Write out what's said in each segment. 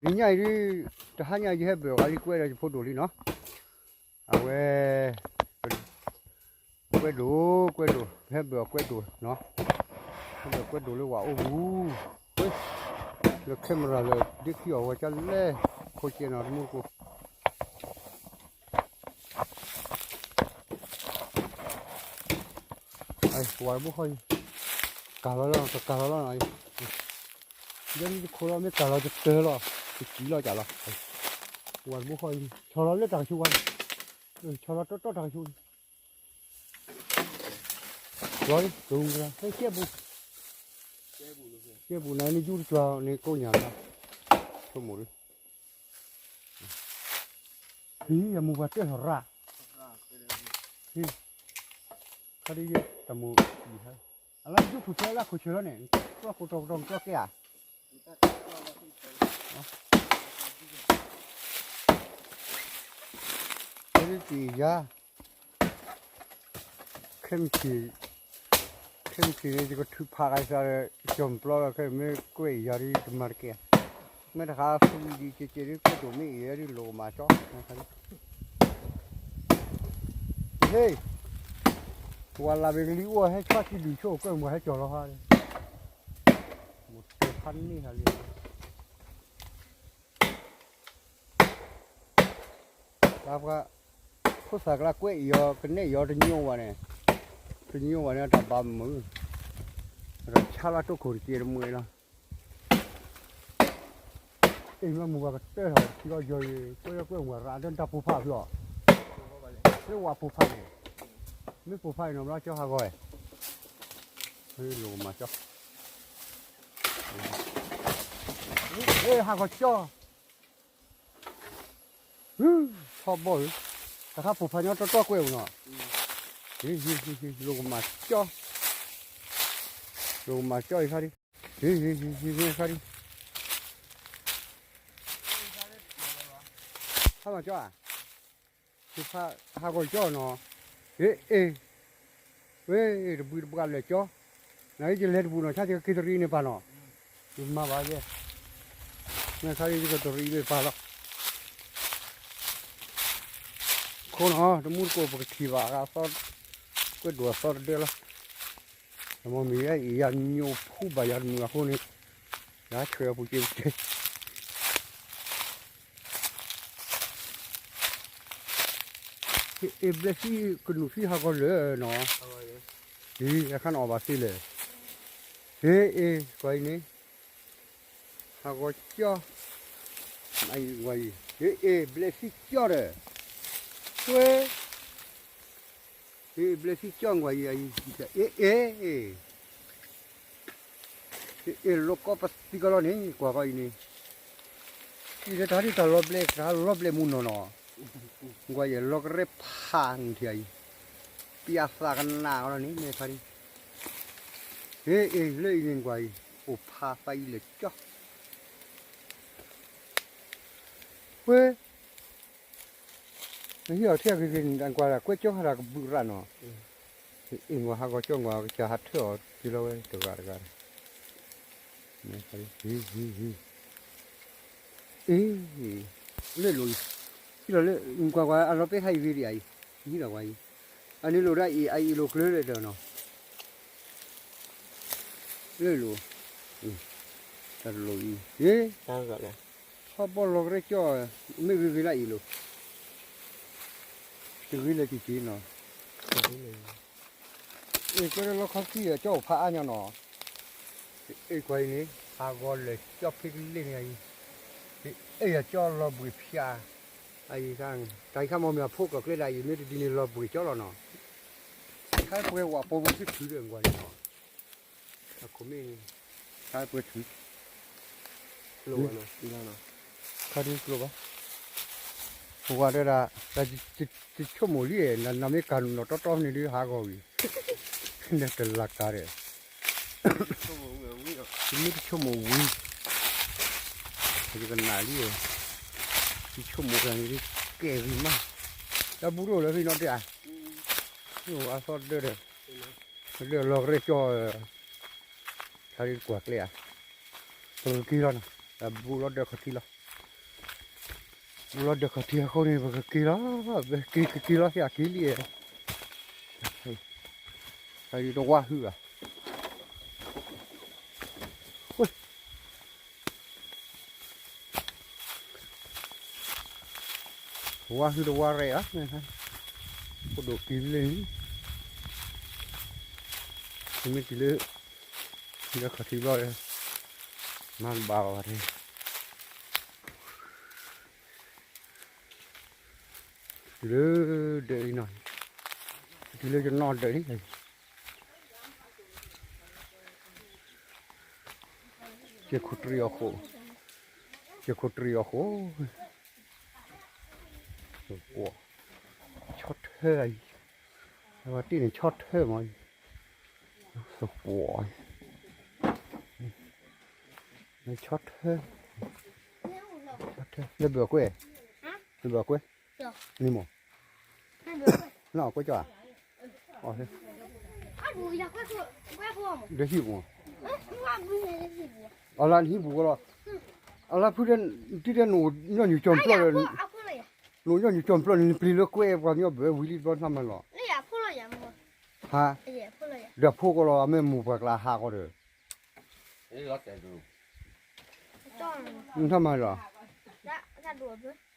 လၢညါအံၤဒ် တဟါညါယဟဲဘၢၣ်အီၤလံ ကွဲဒီးယဖိဒိၣ်လံနီၤ, အဝဲ ကွဲဒိၣ် ကွဲဒိၣ် ဟဲဘၢၣ်အီၤကွဲဒိၣ်နီၤ, ဟဲဘၢၣ်ကွဲဒိၣ်လၢဝၤအိၣ်ပူၤ, လၢ camera လၢဒ့ခံအီၤဝဲကလဲၣ်, ခိၣ်ကဲနီၤတမူတကိး ဝၤတဘိဃီအံၤ ကၢ်လီၤလီၤ ကကၢ်လီၤလီၤနီၤ, ယဲဒ်တခိၣ်လီၤ မ့ၢ်ကၢ်လီၤတတၢၢ်လီၤ ကကံလီၤကၢ်လီၤ, ဝၤတဘိဃီအံၤ ဆီလီၤလၢတၢ်ကဆိဝါ, ဆီလီၤတီတီတၢ်ကဆိ, လီၤ ကၢ်ပူၤ ကဲပူၤန့ၣ် နယူတကြွၤန့ၣ်ကိးညါလီၤ, ဆိကမိၣ်ဒ် ဟံး ယမူပှၤတဲလီၤရၣ်, ဟံး ခါဒ်ယဲတၢ်မူ, အလါယူဖုၣ်ဖဲလါခိၣ်ဆၢလီၤန့ၣ် ကျီၢ်ခိၣ်တီၢ်ကတီၢ်ကျီၢ်ကဲဧါ, ခဲဒ်တံၢ်ယါ ခဲမုၢ်ဆ့ၣ်, ခဲမုၢ်ဆ့ၣ်န့ၣ် ယကထုးဖးကစၢ်ဒီး ကၠီၣ်ပျီဒီး ခဲမ့ၢ်ကွဲးအံၤယၤဒ်တမၤတကဲ, မ့ၢ်တခါ ဖုဒံးကကဲဒ်ကွဲးဒိၣ်မ့ၢ်အံၤဒ်လိၣ်ကမၤကၠီ, ဟ့ၣ်, ဝၤလၢ်ဘ့ကလံၤအိၣ်ဟဲဆီၣ်ထံဒုးဆိၣ်ကွဲးမၤဟဲကၠီၣ်လီၤဟါ, မိၢ်တဲဖးန့ၢ်ဟါလံ တၢ်ပှၤ ခိၣ်သၣ်ကျါကွဲးအံၤအီၤ ကနဲၣ်အံၤအီၤတညိဝဲန့ၣ်, တညိဝဲန့ၣ် တၢ်ဘၣ်မုာ်, ဒီးဆါလၢတိခိၣ်တက့ၢ်တမှဲလီၤ, အ့ၣ်မ့ၢ်မုၢ်ဝဲကတၢၢ်ထီၣ်ထံအီၤယီၤအံၤ ကွဲးကွဲးမၤရၣ်ဒီးတၢ်ပိၢ်ဖးဖုးအီၤ, မ့ၢ်ဝဲပိၢ်ဖးန့ၣ်, မ့ၢ်ပိၢ်ဖးအံၤနီၤဘျီကၠီဟးဂီၤ, လိၣ်ကမၤကၠီ, ဟ့ၣ်ဟးဂီၤကၠီ ထီဘီၣ်ဧၢ, တခါပိၢ်ဖးညီတီတီကွဲးအီၤနီၤ, လိၣ်ကမၤကၠီ, လိၣ်ကမၤကၠီအံၤခါဒ်, ခါဒ်, ဟးမၤကၠီဧါ, ဟးဂီၤကၠီနီၤ, အ့ၣ်, ဝဲ, တဘှံးတဘှါလၢာ်ကၠီ, နယလဲၤတပူၤနီၤ ဆါယကက့ၤတရံးန့ၣ်ပၢ်နီၤ, ယမၤဘၣ်ယဲ, မ့ၢ်ခါယကက့ၤတရံးန့ၣ်ပၢ်လီၤ, ခိၣ်နီၤ တမူတကိးပကထံၣ်ဘၣ်အသီ, ကွဲးဒိၣ်အသီတဒၢလီၤ, တမီၤမ့ၢ်အံၤယညိဖူဘၣ်ယၤတမုာ်အဃိန့ၣ်, ယဆှၢအပူၤက့ၤပက့ၤ အ့ၣ် ဘျဲၣ်သံကနူးသံဟးဂီၤလၢာ်နီၤ, ဟ့ၣ် အခါနအီၣ်ဘၣ်သ့လဲၣ်, ဟ့ၣ် အ့ၣ် ကွၢ်အံၤန့ၣ်, ဟးဂီၤကၠီ, ကွၢ်အံၤ, ဟ့ၣ် အ့ၣ် ဘျဲၣ်သံကၠီဒီး, ဝဲ, ဟ့ၣ် ဘျဲၣ်သံကၠီကွၢ်အံၤ, အ့ၣ် အ့ၣ် အ့ၣ် လီၤကီပသံကီလီၤန့ၣ် ကွၢ်ကီအံၤန့ၣ်, အံၤလၢတၢ်ဒ်တၢ်လီၤဘျဲၣ် တၢ်လီၤဘျဲၣ်မူနီၢ်နီၢ်, ကွၢ်ယဲၢ်လီၤကရဲဖးနထံၣ်အံၤ, ပျၢ်သးကနၣ်ကီလီၤန့ၣ် မ့ၢ်ခါဒ်, ဟ့ၣ် အ့ၣ် လၢအံၤန့ၣ်ကွၢ်အံၤ အိၣ်ဖးသးအံၤလၢာ်ကၠီ, ဝဲ နဟံးအီၤထဲဂ့ၤဂ့ၤ ကွၢ်ကွဲကၠီဟးတၢ်ကဘုးရၣ်နီၤ, အ့ၣ် ကွၢ်ဟးဂီၤကၠီကွၢ် ကစၢ်ဟးထၢအီၤတုၤလီၤဝဲတဂၤတဂၤ, အ့ၣ် လၢလိၤအံၤ, ဟံးလီၤလၢ ကွၢ်ကွၢ် အလီၤပဲၢ်ခါအံၤဂ့ၤဒံးအံၤ, ဟံးလီၤကွၢ်အံၤ, အန့ၣ်လိၤဒၣ်အံၤ အအံၤလိၤကျၢၤလၢာ်ဒီးနီၤ လၢလိၤ, တၢ်တလိၤအံၤ, ဟ့ၣ်, ထီဘီလီၤကရဲကၠီ, မ့ၢ်ဂ့ၤဂ့ၤလၢအံၤလိၤ, တဂ့ၤလၢာ်က့ၤက့ၤနီၤ, အ့ၣ် ကွဲးလၢလီခီသံၣ် ကၠီအိၣ်ဖးအါညီနီၤ, အ့ၣ် ကွၢ်အံၤန့ၣ် ဟးဂီၤလၢာ်ကၠီဖဲကလ့ၢ်န့ၣ်အံၤ, အ့ၣ် ယကၠီလီၤဘှံးဖၠး, အံၤ, တၢ်အံၤခါမ့ၢ်အဖိကီၢ်ကျဲဒၣ်အံၤ မ့ၢ်တဒ်န့ၣ်လီၤဘှံးကၠီလီၤနီၤ, ခါပှဲၤဝဲပိာ်မုၣ်ဆံထုးဒီးကွၢ်န့ၣ်နီၤ, အခိၣ်မ့ၢ်န့ၣ်, ခါပှဲၤထုး, ခါဒ်ကျိဘၣ်, ပဝဲတဲဒၣ်, တဆိကမိၣ်လံ, နမ့ၢ်ကၤနုာ်နီၢ်တီတီန့ၣ်ဒ်ဟးဂီၤဝံၤ, နတလၢ်ကၤဒီး, မ့ၢ်တဆိကမိၣ်ဝံၤ, ယကနၣ်လံ, ယဆိကမိၣ်တၢ်န့ၣ်ဒ်ကဲဂံၢ်မး, တၢ်ဘူးတအိၣ်လၢဖဲနီၤတဲဧါ, အသီဒၢဒီး, ဒၢလီၤကရဲကၠီ, တၢ်ဒ်ကွၢ်ကျဲဧါ, ပကက့ၤလီၤနီၤ, တၢ်ဘူးလီၤဒၢခီၣ်ထံးလီၤ ဘူးလီၤဒၢးခီၣ်ထံးအဃိန့ၣ် ပကက့ၤလီၤ, ပက့ၤ ကက့ၤလီၤဟ့ၣ်အက့ၤလံ, တဝါဟုၣ်ဘၣ်, ဝါဟုၣ်တဝါရဲၣ်ဧါ, ဖိဒိၣ်က့ၤလၢန့ၣ်, မ့ၢ်တုၤလၢ ဒၢးခီၣ်ထံးဘျီ, မၤတဘၣ်ဘၣ်, တုၤလၢဒၢးလံနီၤ, တုၤလၢယနီၢ်ဒၢးလံ, စ့ၢ်ခိၣ်တြံၣ်အီၣ်ဃိ, စ့ၢ်ခိၣ်တြံၣ်အီၣ်ဃိ, ဆီထၢအံၤ, အဝဲတ့ၢ်န့ၣ်ဆီထၢမး, သပှီၤ, ဆီထၢ, ဆီထၢ လၢဘၢၣ်ကွဲ, လၢဘၢၣ်ကွဲ, န့ၣ်မး, လၢအီၣ်ကွဲကၠီဧါ, ဒီးဟံၣ်ပူၤ, အလၢနဟံၣ်ပူၤကီးလီၤ, အလၢဖုတဲ, တံၤတဲနအိၣ်ညီနုၢ်ကၠီၣ်ပျီၢ်ဒီး, နအိၣ်ညီနုၢ်ကၠီၣ်ပျီၢ်န့ၣ် နပျံၤလၢကွဲပှၤကညီဘၢဝံၤလံဘျီနမၤလီၤ, ဟါ, ဒီးဖိကီးလီၤ အမ့ၢ်မိၢ်ပှၢ်ကျါဟးကီးဒီး နထမၤလီၤ,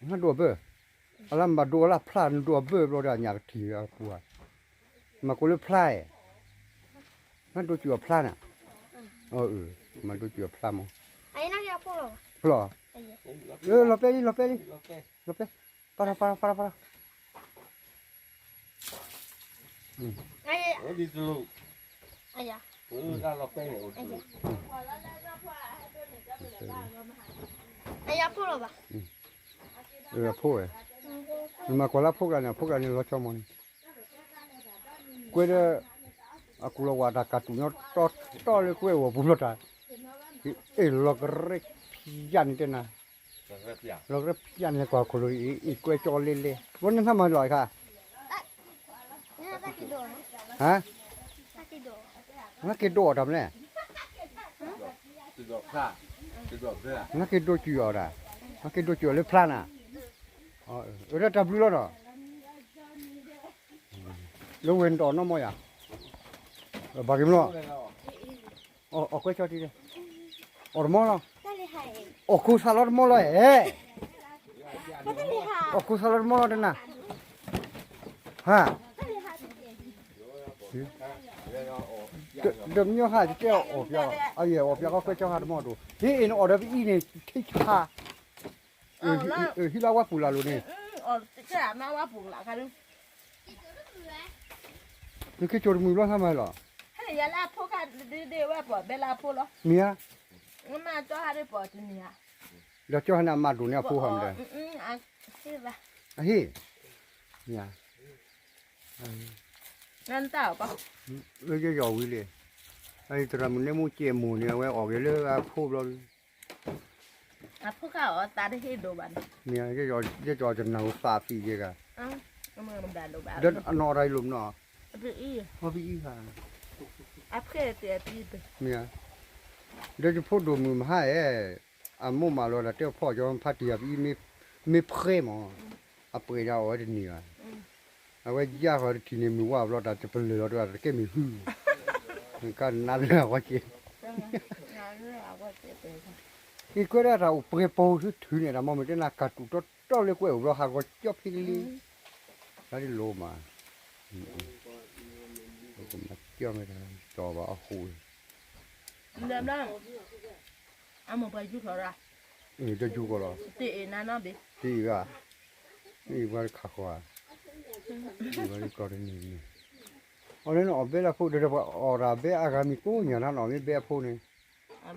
နဒိးဘၢ, အလၢမၤဒိးအလၢဖျါ နဒိးအဘၢဘျီဒီးအညၣ်ကထံၣ်အပူၤဧါ, မၤကိးလၢဖျါဧါ, နဒိးစူၤအဖျါနၤ, မၤဒိးစူၤအဖျါမး, ဖျီ, လီၤပဲလံ လီၤပဲလံ, လီၤပဲ, ပာ်ထီၣ် ပာ်ထီၣ် ပာ်ထီၣ် ပာ်ထီၣ် အဖိဝဲ, နမၤကွၢ်လၢအဖိကျါန့ၣ် အဖိကျါန့ၣ်လီၤဆီမီၤန့ၣ်, ကွဲဒီး, အကူလီၤဝၤတၢ်ကၢ်တူာ်ညီတီတီလၢကွဲအဂီၢ်ပူၤဘျီတၢ်, အ့ၣ်လီၤကရဲဖျါန့ၣ်တဲနၤ, လီၤကရဲဖျါန့ၣ်ကွၢ်ခိၣ်လိၤအံၤ အ့ၣ်ကွဲကၠီလဲလဲ, ဘီနထမၤလီၤအခါ ဟါ, နက့ၤဒိးအီၤတၢ်မလဲၣ်, နက့ၤဒိးစူၤအီၤဒၣ်, နက့ၤဒိးစူၤအီၤလၢဖျါနၤ, အဝဲဒၣ်တၢ်ဘျုးလီၤနီၤ, လၢဝဲၤတအီၣ်နီၢ်မီၢ်ယၤ, ဘၣ်က့ၤမလီၤ, အီၣ်ကွဲကၠီတံၢ်, အီၣ်တမီၢ်လီၤ, အီၣ်ခိၣ်သးလီၤတမီၢ်လီၤဧဲ, အီၣ်ခိၣ်သးလီၤတမီၢ်လီၤတနၤ, ဟါ, ဒီးမညီဟါ ယတဲအီၤအီၣ်ပျီ, အယဲၢ်အီၣ်ပျီကီကွဲကၠီဟါတမီၢ်ဒိၣ်, ဟ့ၣ်အ့ၣ်နအီၣ်ဒီးပအံၤန့ၣ် ထံဆါ, ဟံးလၢဝဲပူၤလၢ်လိၤန့ၣ်, နက့ၤကၠီတမုာ်ဘျီဟါမးလီၤ, မ့ၢ်ဧါ, ဒီးကၠီဟါန့ၣ်အမၤဒိၣ်န့ၢ်အဖိဟါမးဒီး, အဟ့ၣ်, မ့ၢ်ဧါ, လၢယယီၤဝံၤလံ, သရၣ်မုၣ်နဲမူကဲမိၢ်န့ၣ် အဝဲအီၣ်က့ၤလၢအဖိဘျီလံ, မ့ၢ်ဧါ, ယယီၤတနၢ်ဟူသးဖံးက့ၤဂၤ, ဒီးအနီၢ်ရၤလိာ်မနီၤ, မ့ၢ်ဧါ, ဒီးယဖိဒိၣ်မုၣ်မဟါအဲၣ်, အမိၢ်မၢလီၤတၢ်တဲဖီၣ်ကၠီဖါတံၢ်အပအံၤ, မ့ၢ်ဖှဲမး, အပှဲၤဒၣ်အီၣ်ဝဲတန့ၢ်ဘၣ်, အဝဲယါဃီတထံၣ်န့ၣ်မုၢ်ဝါဘျီတၢ်တပလၢၢ်လီၤတဂၤတကဲမ့ၢ်ဟု, ကနၣ်လၢအဝဲက့ၤ အံၤကွဲးဒၣ်တၢ်အိၣ်ပှဲၤပိာ်ဟုထုးန့ၣ် တၢ်မ့ၢ်တဲနၤကၢ်တူာ်တီတီလၢကွဲးအိၣ်ဘျီ ဟးဂီၤကၠီဖံကလံ, တၢ်ဒ်လိၤမး, ကမၤကၠီမ့ၢ်တၢ်ကၠီဘၣ်အဃိ, အမိၢ်ပှၤယူၢ်ထီၣ်ရၣ်, ဒီးယူၢ်ကီးလီၤ, တအံၤဂၤ, အံၤပှၤတခးဃီဧါ, အံၤပှၤတကီၢ်တနံၤန့ၣ်, အီၤလၢနအီၣ်ဘဲလၢအဖိ ဒီးပှၤအီၣ်တၢ်ဘဲအါဂၤမံၤကိးညၣ်တၢ်နီၢ်မ့ၢ်ဘဲအဖိန့ၣ် အ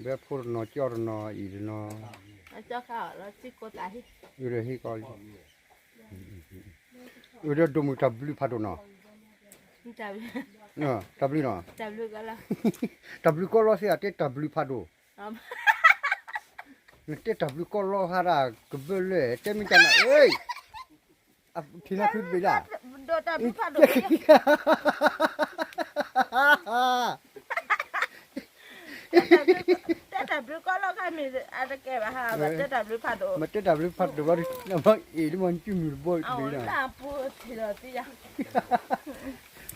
ဘဲဖိတနီၤ ကၠီတနီၤ အံၤတနီၤ, အဒီးဟ့ၣ်ကီးလံ, အဒီးဒိၣ်မုၢ်တၢ်ဘျုးဖးဒိၣ်နီၤ, တၢ်ဘျုးနီၤ, တၢ်ဘျုးကီးလီၤသ့ၣ်ဧါ တဲတၢ်ဘျုးဖးဒိၣ်, နတဲတၢ်ဘျုးကီးလီၤဟါဒၣ်ကဘၢလၢ တဲမ့ၢ်တၢ်နၤ အ့ၣ် ဖံနါဖုတဘ့ၣ်ဒၣ်, တၢ်ဘျုးက လီၤခါမ့ၢ်အတကဲဘၣ်ဟါ, မ့ၢ်တဲတၢ်ဘျုးဖးဒိၣ်ဘျီဒီး, အ့ၣ်ဒ်မ့ၢ်နစုမုၢ်တဘိတဘ့ၣ်ဒီး, လၢအပူၤထံၣ်ဒီးသံယၤ,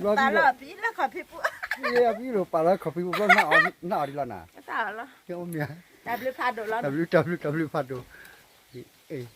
ဘၣ်လီၤသံလၢခီၣ်ဖံးပူၤ, အဖံးလိာ်ပာ်လီၤခီၣ်ဖံးပူၤဘျီ, နအီၣ်ဒံးလီၤနၤ, တၢ်ဘျုးဖးဒိၣ်လီၤ, တၢ်ဘျုး တၢ်ဘျုး တၢ်ဘျုးဖးဒိၣ်,